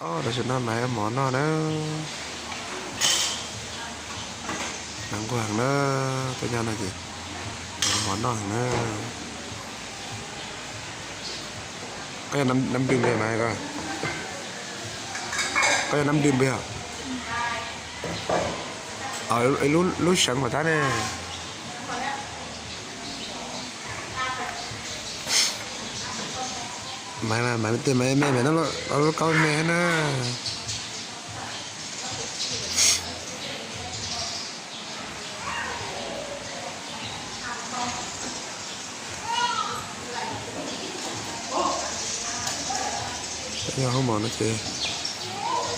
Tam sim no Maiv ua mov noj na. Nqhuav heev na, tuaj nyob no ces ua mov noj heev na. Koj yog nab dwb npeg mas, koj yog nab dwb npeg os? Lub seev pom tab ne. Maiv, Maiv tes Maiv me me no, lub kaub me na. Yog hoob mov no ces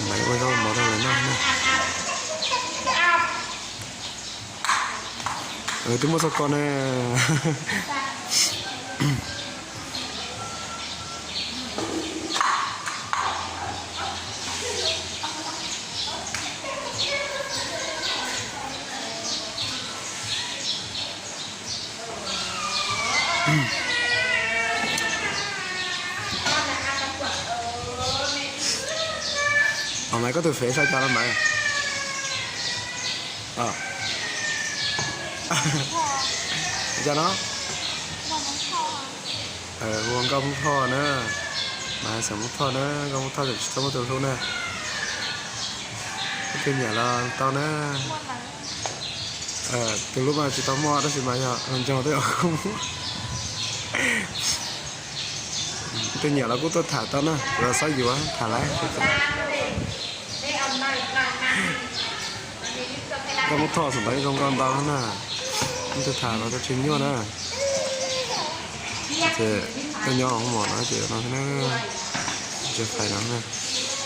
Maiv ua zaub mov rau lawv noj na. Twb muab txog ko ne. Maiv, koj tus fev sau cas no Maiv? Cas no? Hu ua Nkauj Hmoob Thoj na. Maiv xeem Hmoob Thoj na, Nkauj Hmoob Thoj tseem tsis tau muaj tus hlub na. Tus nyiam los tau na. Tus hlub mas tsis tau muaj tab sis mas yog ntsoog twb yog Nkauj Hmoob. Tus nyiam los kuj tuaj tham tau na, los xav yuav tham lawm. Nkauj Hmoob Thoj xeem ntawd zoo nkauj ntau na, tus tham los tau tsis nyuaj na. Ces tuaj nyob hoob mov no ces no, tsis fais no,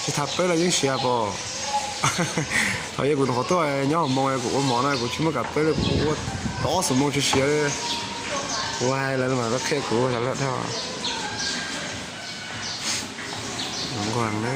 tsis tham peb los yeej siav pom. Thaum ub kuv nyuam qhuav tuaj nyob hoob mov kuv ua mov no kuv tsis muaj kam peb li, kuv ua tau ob xuab moos tsis siav li. Kuv hais lawv mas lawv qhia kuv tas lawm thiab. Nqhuav heev na.